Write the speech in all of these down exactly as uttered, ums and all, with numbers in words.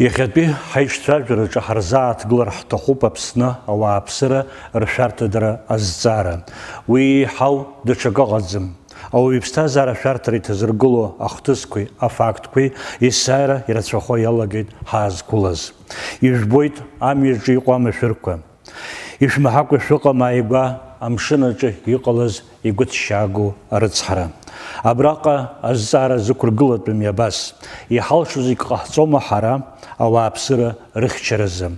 Иахьатәи ҳаиҿцәажәараҿы ҳарзааҭгылар ҳҭахуп Аԥсны ауааԥсыра ршәарҭадара азҵаара. Уи еиҳау даҽакы ыҟаӡам. Ауаҩы иԥсҭазаара ашәарҭара иҭазыргыло ахҭысқәеи афактқәеи есааира ирацәахо иалагеит ҳаазқәылаз. Ижәбоит амҩаҿы иҟоу амашәырқәа. Ишәмаҳакәа шәыҟам ааигәа амшын аҿы иҟалаз игәыҭшьаагоу арыцҳара. Абраҟа азҵаара зықәыргылатәым иабас, иҳалшо зегь ҟаҳҵома ҳара ауааԥсыра рыхьчаразы?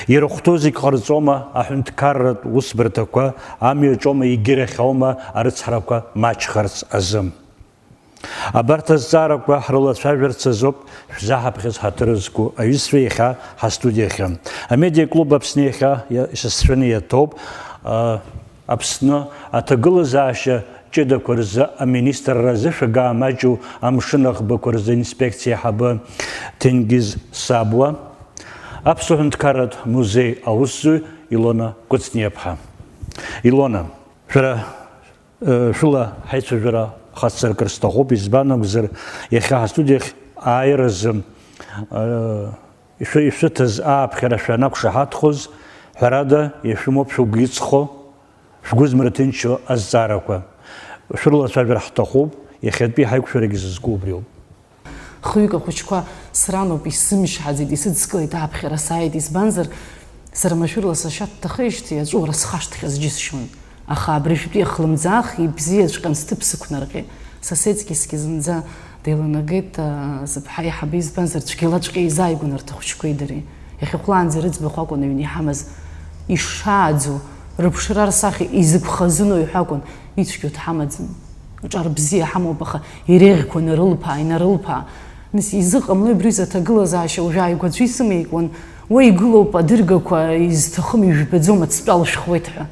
Ирыхәҭоу зегь ҟарҵома аҳәынҭқарратә усбарҭақәа, амҩаҿома егьирахьоума арыцҳарақәа маҷхарц азы? Абарҭ азҵаарақәа ҳрылацәажәарц азоуп шәзаҳаԥхьаз ҳаҭыр зқәу аҩызцәа иахьа ҳастудиахьы. Амедиаклуб Аԥсны иахьа иа-, исасцәаны иаҭоуп, а, Аԥсны аҭагылазаашьа ҷыдақәа рзы аминистрра зышәага амаҷу амшын аӷбақәа рзы инспекциа аиҳабы Ҭенгиз Сабуа, Аԥсуа ҳәынҭқарратә музеи аусзуҩ Илона Кәыҵниаԥҳа. Илона, шәара Шәыла ҳаицәажәара хаццаркыр сҭахуп, избан акәзар, иахьа ҳастудиахь ааиразы, ишәы-, ишәыҭаз ааԥхьара шәанақәшаҳаҭхоз, ҳәарада, ишәымоуп шәыгәы иҵхо, шәгәы змырҭынчо азҵаарақәа. Шәырылацәажәар ҳҭахуп, иахьатәи ҳаиқәшәарагьы зызку убриоуп. Хҩык ахәыҷқәа сраноуп, исзымшҳаӡеит, исыдскылеит, ааԥхьара сааит, избанзар, сара машәырла сашьа дҭахеижьҭеи аҵәуара схашҭхьаз џьысшьон. Аха абыржәтәи ахлымӡаах ибзиаҵәҟьан сҭыԥ сықәнарҟьеит. Сасецкисгьы зынӡа деиланагеит, а, зыԥҳа иаҳабы, избанзар, цәгьалаҵәҟьа еизааигәан арҭ ахәыҷқәеи дареи. Иахьахәлаанӡа рыӡбахә акәын аҩны иҳамаз. Ишшааӡо, рыԥшра рсахьа изықәхазынои ҳәа акәын, ицәгьоу дҳамаӡам. Ҿар бзиа ҳамоуп, аха иреиӷьқәа нарылԥаа, инарылԥаа. Нас изыҟамлои абри аҩыза аҭагылазаашьа уажәы ааигәа аӡәы исымеикуан, уа игылоуп адыргақәа, изҭахым ижәбаӡом, ацтәа лшәхуеит ҳәа.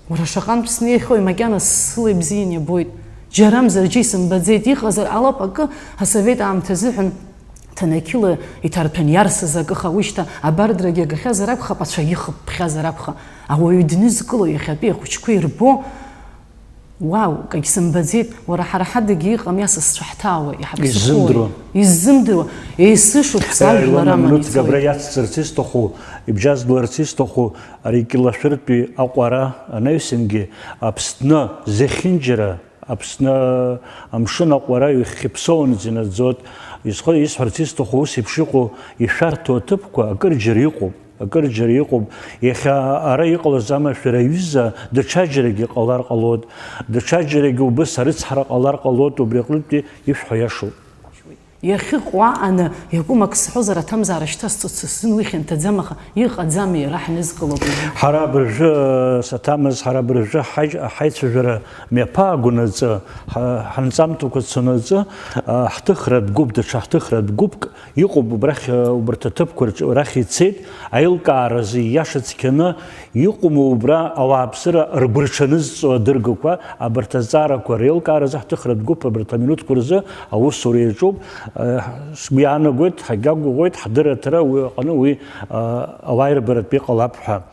Уара шаҟантә снеихьои, макьана сыла ибзиан иабоит. Џьарамзар џьа исымбаӡеит, иҟазар ҟалап акы, асовет аамҭа азыҳәан ҭанақьыла иҭарҭәан иарсыз акы, аха уи шьҭа абардрагьы агахьазар акәхап, ацәагьы хыԥхьазар акәхап. Ауаҩы днызкыло иахьатәи ахәыҷқәа ирбо, уау, акгьы сымбаӡеит, уара, ҳара ҳадагьы иҟами асасцәа ҳҭаауа, иҳаԥсыхәоуи? Иззымдыруа. Иззымдыруа, есышықәса ажәлар аман ицоит. Илона, минуҭк абра иацҵарц исҭаху, ибжьазгыларц исҭаху, ари Кьылашәыртәи Аҟәара анаҩсангьы Аԥсны зехьынџьара Аԥсны амшын аҟәара ихьыԥсоуанаҵ инаӡоит. Исхо-, исҳәарц исҭаху ус еиԥш иҟоу ишәарҭоу аҭыԥқәа акырџьара иҟоуп, акырџьара иҟоуп. Иахьа ара иҟалаз амашәыр аҩыза даҽаџьарагьы ҟалар ҟалоит, даҽаџьарагьы убыс арыцҳара ҟалар ҟалоит, убри аҟнытәи ишәҳәо иашоуп. Иахьыҟоу аҟаны иакәым ак сҳәозар, аҭамзаара шьҭасҵоит, са сзын уи хьанҭаӡам, аха иҟаӡами, иара ҳнызкылоуп уажәы. Ҳара абыржәы, э, саҭамыз, ҳара абыржәы ҳаи-, ҳаицәажәара мҩаԥаагон аҵы, ҳа-, ҳанҵамҭақәа цон аҵы, э, ҳҭыхратә гәыԥ, даҽа ҳҭыхратә гәыԥк иҟоуп убрахь, э, убарҭ аҭыԥқәа рҿы, рахь ицеит, аилкааразы ииаша цқьаны Иҟоума убра ауааԥсыра ргәырҽанызҵо адыргақәа, абарҭ азҵаарақәа реилкааразы ҳҭыхратә гәыԥ абарҭ аминуҭқәа рзы аусура иаҿуп. Сгәы иаанагоит, ҳагьақәгәыӷуеит, ҳдырраҭара уи аҟны уи ауааирбаратәы иҟалап ҳәа.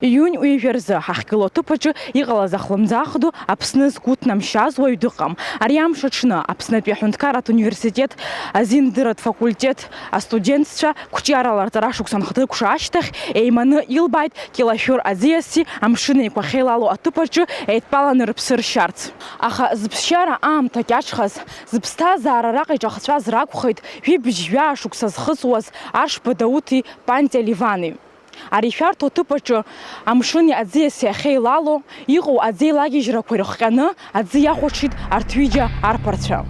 Июнь ҩажәа рзы ҳахьгылоу аҭыԥ аҿы иҟалаз ахлымӡаах ду Аԥсны згәы ҭнамшьаз уаҩ дыҟам. Ари амш аҽны Аԥснытәи аҳәынҭқарратә университет азиндырратә факультет астудентцәа қәҿиарала рҵарашықәса анхҭыкәша ашьҭахь еиманы илбааит Кьылашәыр аӡиаси амшын еиқәа ахьеилало аҭыԥ аҿы еидтәаланы рыԥсы ршьарц. Аха зыԥсшьара аамҭа кьаҿхаз, зыԥсҭазаара араҟа иҿахҵәаз ракәхеит ҩыбжь жәаа шықәса зхыҵуаз Ашба Дауҭи Пантиа Ливани. Ари ишәарҭоу аҭыԥ аҿы амшыни аӡиаси ахьеилало, иҟоу аӡеилагьежьрақәа ирыхҟьаны аӡы иахәаҽит арҭ ҩыџьа арԥарцәа.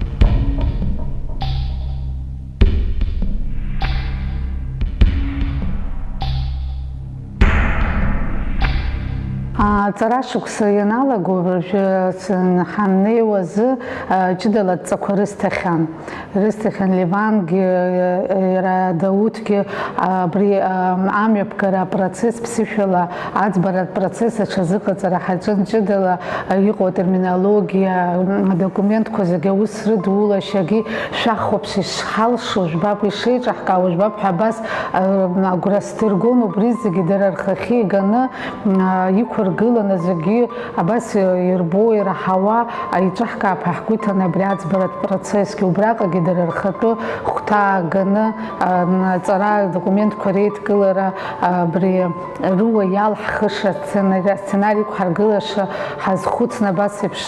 Аҵара шықәса ианалаго, уажәы ҳаннеиуазы, ҷыдала адҵақәа рысҭахьан. Ирысҭахьан Левангьы, иара Дауҭгьы абри, ам, амҩаԥгара апроцесс ԥсышәала аӡбаратә процесс аҽазыҟаҵара ҳаҿын. Ҷыдала иҟоу атерминологиа, м, адокументқәа зегьы аус рыдулашьагьы шәахәаԥш, ишҳалшо жәбап, ишеиҿаҳкаауа жәбап ҳәа абас, ам, агәра сдыргон. Убри зегьы дара рхахьы иганы, м, иқәыргыланы зегьы Абас ирбо, ираҳауа, еиҿаҳкаап ҳәа ҳгәы иҭан абри аӡбаратә процессгьы, убраҟагьы дара рхатәы хәҭаа ганы, а, Аҵара, адокументқәа реидкылара, абри рыуа иалҳхыша асценари-, асценарик ҳаргылаша ҳазхәыцны абас еиԥш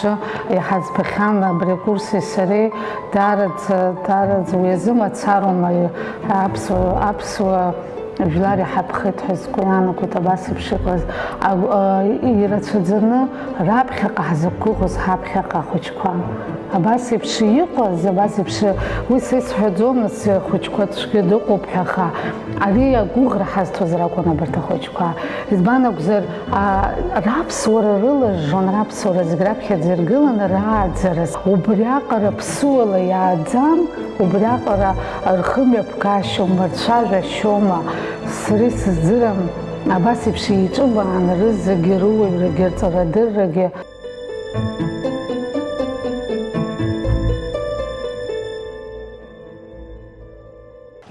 иҳаӡбахьан абри акурси сареи, даараӡа, даараӡа уи азы мацароума аԥсуа, аԥсуа жәлар иҳаԥхеит ҳәа сгәы иаанагоит абас еиԥш иҟаз. Агә-, а, ирацәаӡаны раԥхьаҟа ҳзықәгәыӷуаз ҳаԥхьаҟа ахәыҷқәа. Абас еиԥш иҟаз, абас еиԥш, уи са исҳәаӡомызт, схәыҷқәа цәгьа дыҟоуп ҳәа, аха ари агәыӷра ҳазҭозар акәын абарҭ ахәыҷқәа. Избан акәзар, а, раԥсуара рылажжон, раԥсуара зегь раԥхьаӡа иргыланы рааӡараз. Убриаҟара ԥсуала иааӡан, убриаҟара рхымҩаԥгашьоума, рцәажәашьоума, сара исыздырам, абас еиԥш еиҿыбаан рызегьы, рыуаҩрагьы, рҵарадыррагьы.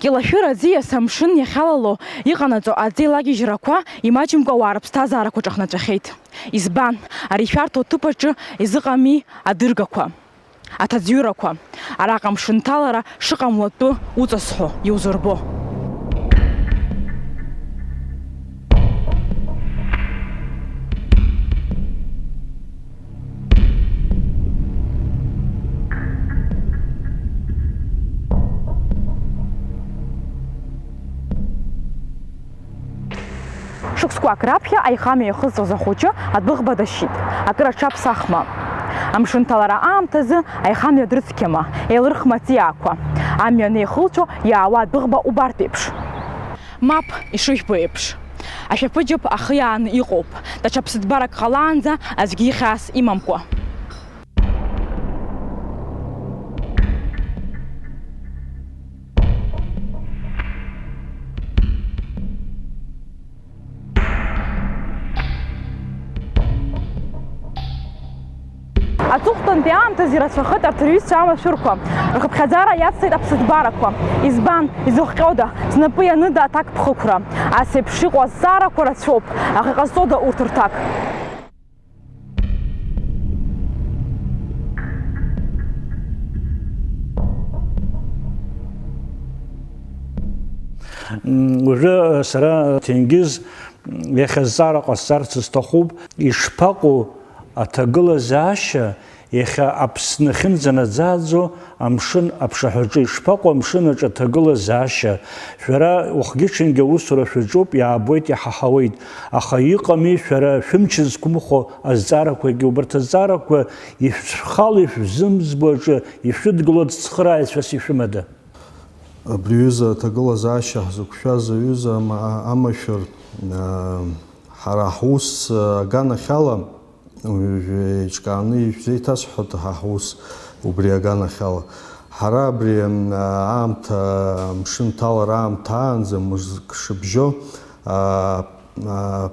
Кьылашәыр аӡиас амшын иахьалало иҟанаҵо аҵеилагьежьрақәа имаҷымкәа ауаа рыԥсҭазаарақәа ҿахнаҵәахьеит. Избан? Ари шәарҭоу ҭыԥ аҿы изыҟами адыргақәа, аҭаӡҩырақәа. Араҟа амшынҭалара шыҟамло атәы уҵасҳәо иузырбо. Шықәсқәак раԥхьа аихамҩа иахысҵоз ахәыҷы адәыӷба дашьит, акыр аҽаԥсахма. Амшынҭалара аамҭазы аихамҩа дрыцқьама, еилырхма аҵиаақәа. Амҩа анеихылҵәо иаауа адәыӷба убарҭ еиԥш. Мап, ишыжәбо еиԥш. Ашәаԥыџьаԥ ахы иааны иҟоуп, даҽа ԥсыҭбарак ҟалаанӡа аӡәгьы ихьаас имамкәа. Аҵыхәтәантәи аамҭазы ирацәахеит арҭ рҩызцәа амашәырқәа, рхыԥхьаӡара иацҵеит аԥсыҭбарақәа. Избан, изыхҟьода, знапы ианыда аҭакԥхықәра? Ас еиԥш иҟоу азҵаарақәа рацәоуп, аха иҟазҵода урҭ рҭак? М, уажәы сара, Ҭенгиз, иахьа зҵаара ҟасҵарц сҭахуп, ишԥаҟоу аҭагылазаашьа, иахьа Аԥсны ахьынӡанаӡааӡо амшын аԥшаҳәаҿы, ишԥаҟоу амшын аҿы аҭагылазаашьа? Шәара уахгьы-ҽынгьы аусура шәаҿуп, иаабоит, иҳаҳауеит, аха иҟами шәара шәымч зқәымхо азҵаарақәагьы? Убарҭ азҵаарақәа ишәхала ишәзымӡбо аҿы ишәыдгыло ацхырааҩцәас ишәымада? Абри аҩыза аҭагылазаашьа ҳзықәшәаз аҩыза ама-, амашәыр, аа, ҳара ҳус, аганахьала, уажә еиҿкааны ишәзеиҭасҳәоит ҳа ҳус убри аганахьала. Ҳара абри, аа, аамҭа, амшын ҭалара аамҭа аанӡа мызк шыбжьо, аа, аа,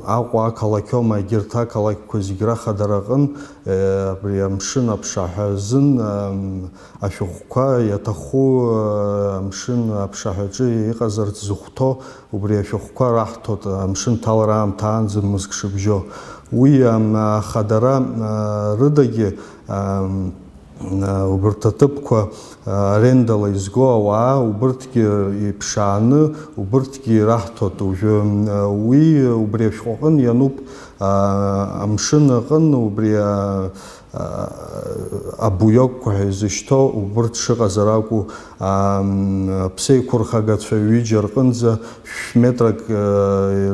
Аҟәа ақалақь аума, егьырҭ ақалақьқәа зегь рахадара аҟын, э, абри амшын аԥшаҳәа азын, ам, ашәҟәқәа иаҭаху, э, амшын аԥшаҳәаҿы иҟазарц зыхәҭоу убри ашәҟәқәа раҳҭоит, амшын ҭалара аамҭа аанӡа мызк шыбжьо. Уи, ам, ахадара, а, рыдагьы, ам, Убарҭ аҭыԥқәа арендала изго ауаа, убырҭгьы иԥшааны, убырҭгьы ираҳҭоит. Уажәы уи убри ашәҟәаҟын иануп, амшын аҟын убри абуиокқәа ҳәа изышьҭоу убырҭ шыҟазар акәу, аԥсеиқәырхагацәа ҩыџьа рҟынӡа шә-метрак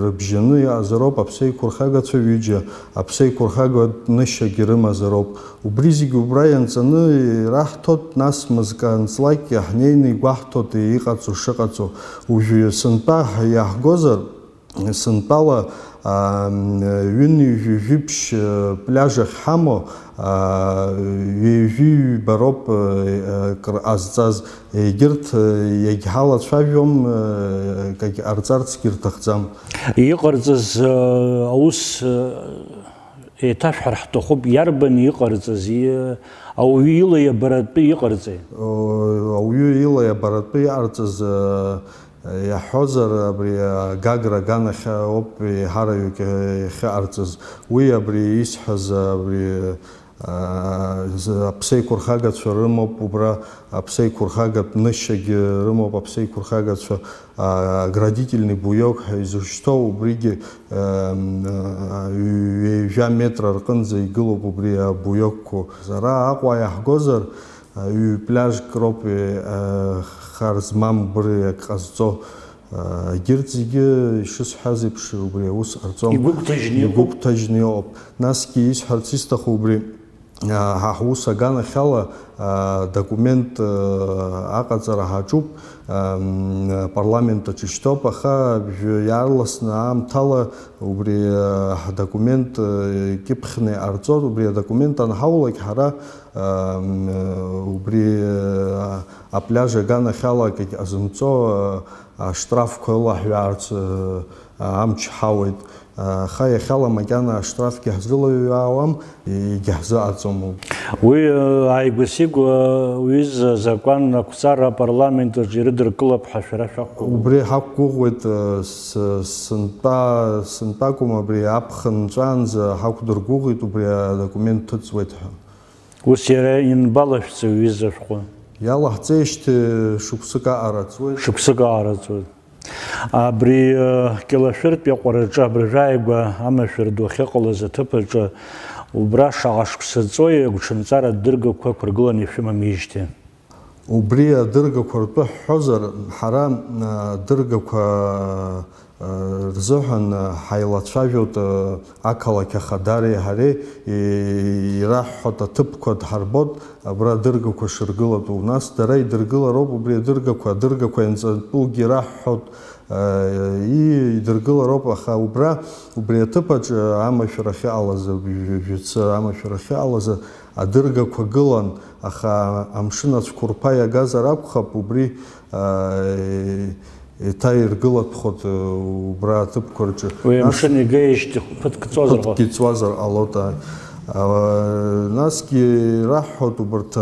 рыбжьаны иҟазароуп, аԥсеиқәырхагацәа ҩыџьа аԥсеиқәырхагатә нышьагьы рымазароуп. Убри зегь убра ианҵаны ираҳҭоит, нас мызкы анҵлакгьы ҳнеины игәаҳҭоит иҟаҵо шыҟаҵо. Уажәы сынтәа иаҳгозар, сынтәала, аа, ҩынҩажәи жәиԥшь, э, пляж ахьҳамоу, аа, ҩажәи ҩба роуп, э, э, кыр ҟазҵаз. Егьырҭ, э, иагьҳалацәажәом, э, акагь ҟарҵарцгьы рҭахӡам. Иҟарҵаз, э, аус, э, Еиҭашәҳәар ҳҭахуп, иарбан иҟарҵаз, и-, ауаҩы ила иабаратәы иҟарҵеи? О, ауаҩы ила иабаратәы иҟарҵаз, э, иаҳҳәозар, абри, э, Гагра аганахь ауп еиҳараҩык, э, иахьыҟарҵаз. Уи абри исҳәаз, абри, э, Аԥсеиқәырхагацәа рымоуп убра, аԥсеиқәырхагатә нышьагьы рымоуп аԥсеиқәырхагацәа, аградительный буёк ҳәа изышьҭоу, убригьы ҩажәа метра рҟынӡа игылоуп убри абуёкқәа. Ара Аҟәа иаҳгозар, ҩ-пляжк роуп хар змам убри ак ҟазҵо. Егьырҭ зегьы, ишысҳәаз еиԥш, убри аус ҟарҵом. Игәыгәҭажьны иҟоуп. Игәыгәҭажьны иҟоуп. Насгьы исҳәарц исҭаху убри, ҳа ҳус аганахьала документ аҟаҵара ҳаҿуп, апарламент аҿы ишьҭоуп, аха иаарласны аамҭала убри ҳдокумент кьыԥхьны иҟарҵоит. Убри адокумент анҳаулак, ҳара убри апляж аганахьала акгьы ҟазымҵо, аштрафқәа ылаҳҩаарц амч ҳауеит. Аха иахьала макьана аштрафгьы ҳзылаҩаауам, егьаҳзыҟаҵом. Уи ааигәа-сигәа уҩыза азакәан ақәҵара апарламент аҿы ирыдыркылап ҳәа шәара шәақәгәыӷуеит? Убри ҳақәгәыӷуеит, сынтәа, сынтәакәым, абри аԥхын нҵәаанӡа ҳақәдыргәыӷит, убри адокумент ҭыҵуеит ҳәа. Ус иара ианбалашәҵеи уҩыза ашәҟәы? Иалаҳҵеижьҭеи шықәсык аҟара ҵуеит. Шықәсык аҟара ҵуеит. Абри Кьалашәыртәи аҟәараҿы абыржәы ааигәа амашәыр ду ахьыҟалаз аҭыԥ аҿы убра шаҟа шықәса ҵуеи агәҽанҵара адыргақәа ықәыргыланы ишәымамижьҭеи? Убри адыргақәа ртәы ҳҳәозар, ҳара адыргақәа рзыҳәан ҳаилацәажәоит ақалақь ахадареи ҳареи, ираҳҳәоит аҭыԥқәа дҳарбоит, абра адыргақәа шыргылатәу. Нас дара идыргылароуп убри адыргақәа, адыргақәа ианҵатәугьы раҳҳәоит, ии, идыргылароуп, аха убра, убри аҭыԥ аҿы амашәыр ахьыҟалаз, жәаҩа-, жәаҩа-, цы амашәыр ахьыҟалаз адыргақәа гылан, аха амшын ацәқәырԥа иагазар акәхап, убри, еиҭа иргылатәхоит, убра аҭыԥқәа рҿы. Уи нас амшын игеижьҭеи ԥыҭк ҵуазар ҟалоит. Ԥыҭкгьы ҵуазар ҟалоит, ааи. Насгьы ираҳҳәоит убарҭ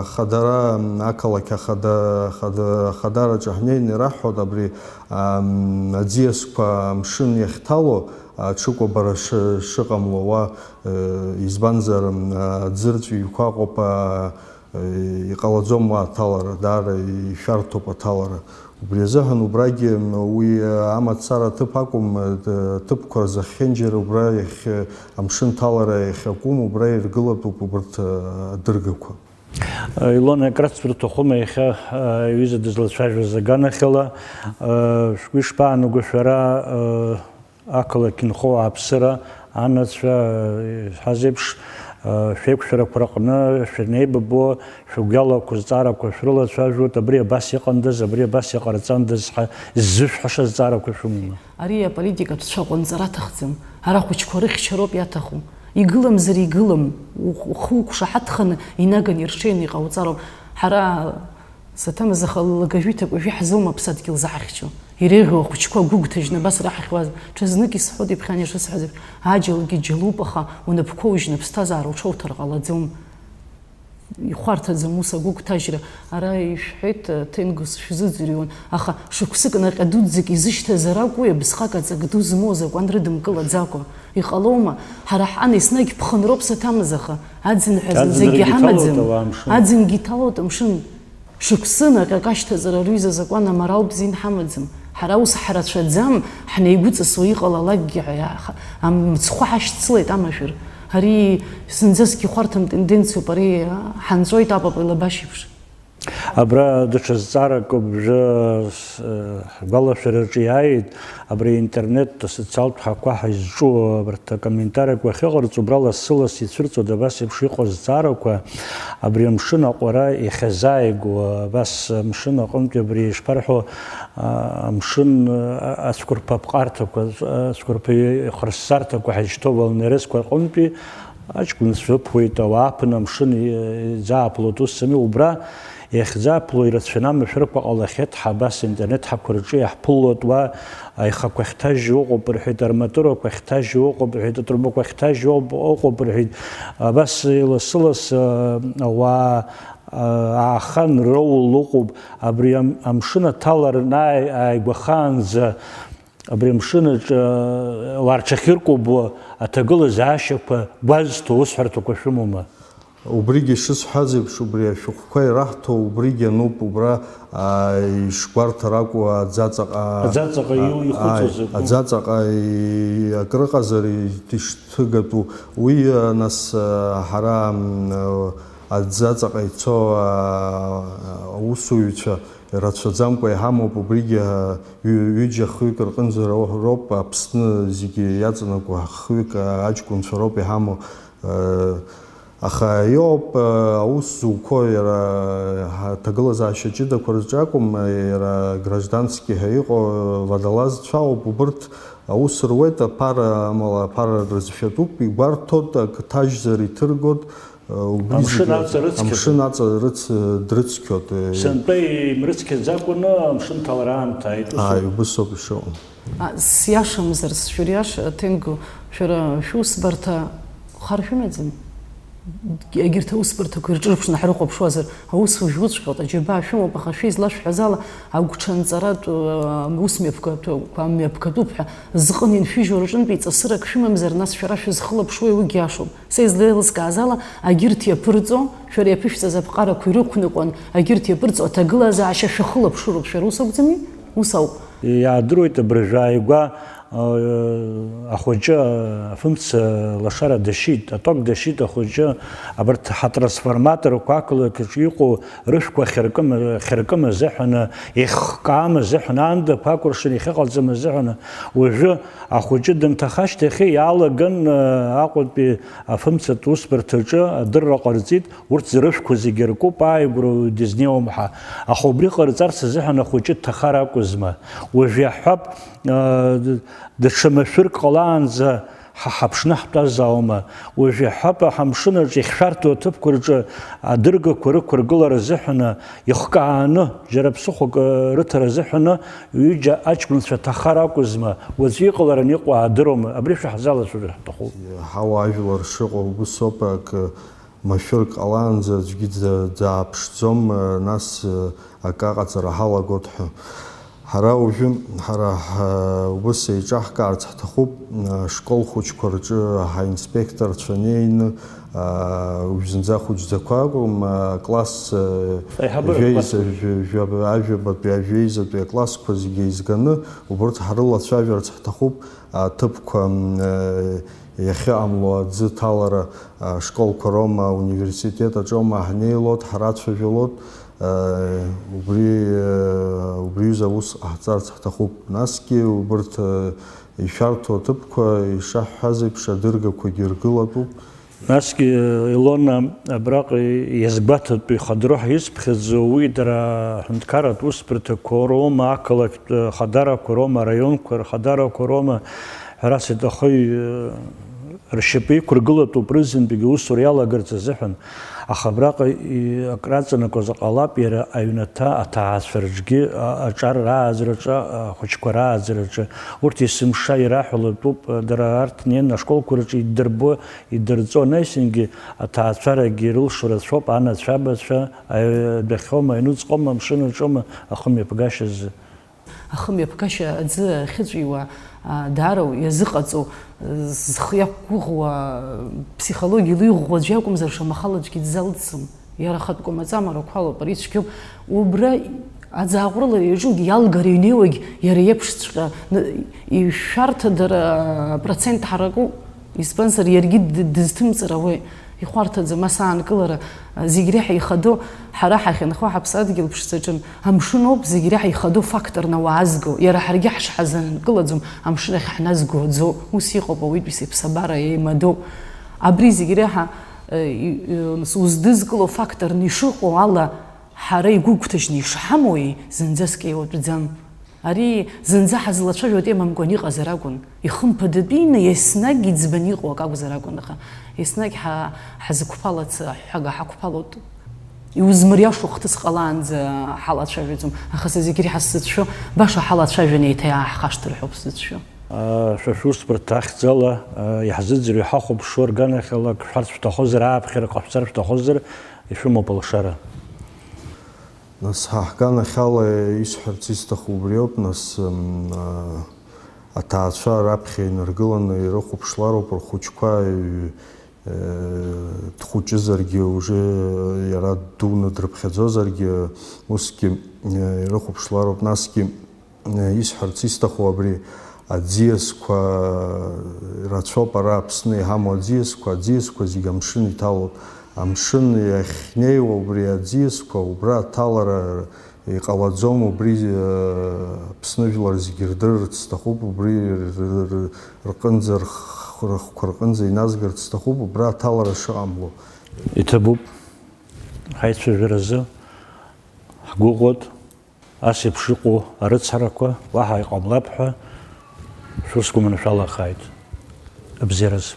ахадара, ақалақь ахада-, ахада-, ахадараҿы ҳнеины ираҳҳәоит абри, ам, аӡиасқәа амшын иахьҭало аҽыкәабара шы-, шыҟамло уа, э, избанзар, ам, аӡырҵә ҩқәа ыҟоуп, а, э, иҟалаӡом уа аҭалара, даара ишәарҭоуп аҭалара. Убри азыҳәан убрагьы, м, уи, э, амацара аҭыԥ акәым, э, д-, ҭыԥқәа рзахьынџьара убра иахь, э, амшын ҭалара иахьакәым, убра иргылатәуп убарҭ, э, адыргақәа. Илона, акраҵ сҭахума иахьа, э, аҩыза дызлацәажәоз аганахьала, э, шәгәы ишԥаанаго шәара, э, ақалақь инхо ауааԥсыра, анацәа, э, ҳазеиԥш, э, шәеиқәшәарақәа рҟны шәанеибабо, шәгәалақәа, зҵаарақәа шәрылацәажәоит, абри абас иҟандаз, абри абас иҟарҵандаз ҳәа ззышәҳәаша зҵаарақәа шәымоума? Ари аполитикатә цәаҟәанҵара аҭахӡам. Ара ахәыҷқәа рыхьчароуп иаҭаху. Игыламзар игылам, ух-, ухы уқәшаҳаҭханы инаганы ирҽеины иҟауҵароуп. Ҳара Саҭамыз аха лыгажәи ҭакәажәи ҳзоума аԥсадгьыл заҳахьчо? Иреиӷьу ахәыҷқәа гәыгәҭажьны абас раҳахьуаз, ҽазнык исҳәоит, иԥхьан ишысҳәаз еиԥш, аџьалгьы џьалуп, аха унапқәа ужьны аԥсҭазаара уҽауҭар ҟалаӡом. Ихәарҭаӡам ус агәыгәҭажьра. Ара ишәҳәеит, Ҭенгоз шәзыӡырҩуан, аха шықәсык наҟьа дуӡӡак изышьҭазар акәу, абысҟак аҵак ду змоу азакәан рыдымкылаӡакәа? Иҟалома? Ҳара ҳан еснагь ԥхынроуп Саҭамыз, аха аӡын ҳәа зынӡакгьы Аӡынрагьы ҳамаӡам. Иҭалоит ауаа амшын. Аӡынгьы иҭалоит амшын. Шықәсыны акакашьҭаҵара рҩыза азакәан аморалтә зин ҳамаӡам. Ҳара ус ҳрацәаӡам, ҳнеигәыҵысуа иҟалалакгьы ҳәа иаха-, ам-, мыцхәы ҳашьцылеит амашәыр. Ари зынӡаск ихәарҭам тенденциоуп, ари ҳанҵәоит апап илабашьеиԥш. Абра даҽа зҵаарак убжа, э, ҳгәалашәараҿы иааит. Абри аинтернет асоциалтә ҳақәа ҳәа изҿу абарҭ акомментариақәа ахьыҟарҵо, убра лассы-ласс ицәырҵуеит абас еиԥш иҟоу азҵаарақәа, абри амшын аҟәара иахьазааигәоу, абас амшын аҟынтәи абри ишԥарҳәо, а, амшын, а, ацәқәырԥа аԥҟарҭақәа, ацәқәырԥа ихырссарҭақәа ҳәа изышьҭоу волнерезқәа рҟынтәи аҷкәынцәа ықәуеит, ауааԥын амшын иӡааԥлоит, ус ами, убра Иахьӡаԥло ирацәаны амашәырқәа ҟалахьеит, ҳа абас интернет ҳақәа рҿы иаҳԥылоит уа, аихақәа ахьҭажьу ыҟоуп рҳәеит, арматурақәа ахьҭажьу ыҟоуп рҳәеит, атрубақәа ахьҭажьу ыҟоуп, ыҟоуп рҳәеит. Абас лассы-лассы, а, ауаа, а, аахан, роул ыҟоуп. Абри ам-, амшын аҭаларан ааи-, ааигәахаанӡа Абри амшын аҿы, ауаа рҽахьыркәабо аҭагылазаашьақәа гәазҭо аусҳәарҭақәа шәымоума? Убригьы шысҳәаз еиԥш, убри ашәҟәқәа ираҳҭо убригьы ануп, убра, аа, ишгәарҭар акәу, аӡаҵаҟа, Аӡаҵаҟа иу-, ихәыцуаз ааи, акәу? Аӡаҵаҟа и-, акрыҟазар ишҭыгатәу, уи, а, нас, а, ҳара, м, а, аӡаҵаҟа ицо, а, аусуҩцәа рацәаӡамкәа иҳамоуп, убригьы, а, ҩ-, ҩыџьа хҩык рҟынӡа ро-, роуп, Аԥсны зегьы иаҵанакуа хҩык, а, аҷкәынцәа роуп иҳамоу. Аха иоуп, аус зуқәо иара ҳаҭагылазаашьа ҷыдақәа рҿы акәым, иара граждански ҳәа иҟоу водолазцәа ауп, убырҭ аус руеит аԥара, амала аԥара рызшәатәуп, игәарҭоит, ак ҭажьзар иҭыргоит, убри Амшын зегьы аҵа рыцқьоит. Амшын аҵа рыц-, дрыцқьоит. Сынтәа имрыцқьаӡакәаны амшын ҭалара аамҭа ааит, усоуп. Ааи, убыс ауп ишыҟоу. А, сиашамзар, сшәыриаша, Ҭенгу, шәара шәусбарҭа хар шәымаӡам? Егьырҭ аусбарҭақәа ирҿырԥшны ҳрыхәаԥшуазар, аус уажә уҵәҟьоит, аџьабаа шәымоуп, аха шәа излашәҳәаз ала, агәҽанҵаратә, а, ус мҩаԥгатәуп, мҩаԥгатәуп ҳәа зҟын иншәыжьуа рҿынтә иҵасырак шәымамзар, нас шәара шәызхылаԥшуеи, уигьы иашоуп. Са излеилыскааз ала, агьырҭ иаԥырҵо, шәара иаԥышәҵаз аԥҟарақәа ирықәныҟәан, агьырҭ иаԥырҵо аҭагылазаашьа шәахылаԥшыроуп, шәара ус акәӡами? Ус ауп. Иаадыруеит абыржәы ааигәа, э, ахәыҷы, э, афымца лашара дашьит, аток дашьит ахәыҷы, абарҭ ҳатрансформаторқәа ақалақь аҿы иҟоу рышәқәа хьыркым, хьыркым азыҳәаны, еихкаам азыҳәаны, аандақәа акәыршан иахьыҟалҵам азыҳәаны, уажәы ахәыҷы дынҭаха ашьҭахь иалаган, э, Аҟәатәи афымцатә усбарҭаҿы адырра ҟарҵеит, урҭ зрышәқәа зегьы ркуп, ааигәара уаҩ дызнеиуам ҳәа. Аха убри ҟарҵарц азыҳәан ахәыҷы дҭахар акәызма? Уажә иаҳҳәап, аа, д-, даҽа машәырк ҟалаанӡа ҳа ҳаԥшны ҳтәаз аума? Уажә иаҳҳәап, ҳамшын аҿы иахьшәарҭоу аҭыԥқәа рҿы адыргақәа рықәыргылара азыҳәаны, ихкааны, џьара ԥсыхәак, ы, рыҭара азыҳәаны, ҩыџьа аҷкәынцәа ҭахар акәызма? Уаҵәы иҟалараны иҟоу аадыруама? Абри шәаҳзалацәажәар ҳҭахуп. Ҳауаажәлар шыҟоу убыс ауп, акы машәырк ҟалаанӡа аӡәгьы дза-, дзааԥшӡом, нас акы аҟаҵара ҳалагоит ҳәа. Ҳара уажәы, ҳара ҳ-, убыс еиҿаҳкаарц ҳҭахуп, ашкол хәыҷқәа рҿы ҳаинспекторцәа неины, уажә зынӡа хәыҷӡақәа акәым, акласс, Аиҳабыра жәеиза-, классқәа. Жәа-, жәа-, ажәабатәи, ажәеизатәи аклассқәа зегьы еизганы, убырҭ ҳрылацәажәарц ҳҭахуп, аҭыԥқәа, м, иахьыҟамло аӡы ҭалара ашколқәа роума, ауниверситет аҿоума ҳнеилоит, ҳрацәажәалоит, убри, убри аҩыза аус ҟаҳҵарц ҳҭахуп. Насгьы убырҭ ишәарҭоу аҭыԥқәа, ишаҳҳәаз еиԥш, адыргақәагьы ргылатәуп. Насгьы, Илона, абраҟа иазгәаҭатәу ихадароу ҳәа исԥхьаӡо, уи дара аҳәынҭқарратә усбарҭақәа роума, ақалақьтә хадарақәа роума, араионқәа рхадарақәа роума, ҳәарас иҭахои, ршьапы иқәыргылатәуп рызынтәыгьы аусура иалагарц азыҳәан, аха абраҟа и-, акраҵанакуазар ҟалап, иара аҩнаҭа аҭаацәа рҿгьы, а-, аҿар рааӡараҿы, ахәыҷқәа рааӡараҿы, урҭ есымша ираҳәалатәуп, дара арҭ неины ашколқәа рҿы иддырбо, идырҵо, анаҩсангьы аҭаацәарагьы ирылшо рацәоуп, анацәабацәа, аҩ-, адәахьоума, аҩнуҵҟоума, амшын аҿоума, ахымҩаԥгашьазы. Ахымҩаԥгашьа аӡы ахьыҵәиуа, а, даара иазыҟаҵоу, зхы иақәгәыӷуа, ԥсихологиала иӷәӷәа аӡә иакәымзар, шамахала аӡәгьы дзалҵӡом. Иара ахатә кәамаҵамарақәа алоуп, ари цәгьоуп. Убра аӡааҟәрылара иаҿугьы, иалгара иҩнеиуагь иара иеиԥшҵәҟьа, н-, ишәарҭадара процент ҳаракуп. Избанзар, иаргьы д-, дызҭымҵыр ауеит. Ихәарҭаӡам ас аанкылара, зегь реиҳа ихадоу, ҳара ҳахьынхо ҳаԥсадгьыл ԥшӡаҿын. Амшын ауп зегь реиҳа ихадоу факторны уаазго. Иара ҳаргьы ҳшҳазынкылаӡом, амшын ахь ҳназго аӡоуп. Ус иҟоуп ауаҩытәыҩса иԥсабара еимадоу. Абри зегь реиҳа, э, и-, и-, уздызкыло факторны ишыҟоу ала, ҳара игәыгәҭажьны ишҳамоуи, зынӡаск еилатәӡам. Ари зынӡа ҳазлацәажәо атема амкәан иҟазар акәын, ихымԥадатәины еснагь иӡбаны иҟоу акы акәзар акәын, аха еснагь ҳа-, ҳазықәԥалац аҳәҳәага ҳақәԥалоит. Иузмыриашо хҭыс ҟалаанӡа ҳалацәажәаӡом, аха са зегь реиҳа сзыцәшәо, баша ҳалацәажәаны еиҭа иааҳхашҭыр ҳәоуп сзыцәшәо. Шәа шәусбарҭа ахьӡала, иаҳзыӡырҩ ҳахәаԥшуа рганахьала, шәҳәарц шәҭахозар, ааԥхьара ҟашәҵар шәҭахозар, ишәымоуп алшара. Нас ҳа ҳганахьала исҳәарц исҭаху убри ауп, нас, м, а, аҭаацәа раԥхьа инаргыланы ирыхәаԥшлароуп рхәыҷқәа, ҩ-, Дхәыҷызаргьы, уже иара ддуны дрыԥхьаӡозаргьы, усгьы ирыхәаԥшлароуп. Насгьы исҳәарц исҭаху абри аӡиасқәа рацәоуп ара Аԥсны иҳамоу аӡиасқәа, аӡиасқәа зегь амшын иҭалоуп. Амшын иахьнеиуа убри аӡиасқәа, убра аҭалара иҟалаӡом, убри Аԥсны жәлар зегьы ирдырырц сҭахуп, убри рҟынӡа, рхқәа рҟынӡа иназгарц сҭахуп, убра аҭалара шыҟамло. Иҭабуп, ҳаицәажәаразы ҳгәыӷуеит. Ас еиԥш иҟоу арыцҳарақәа уаҳа иҟамлап ҳәа шәусқәа маншәалахааит. Абзиараз.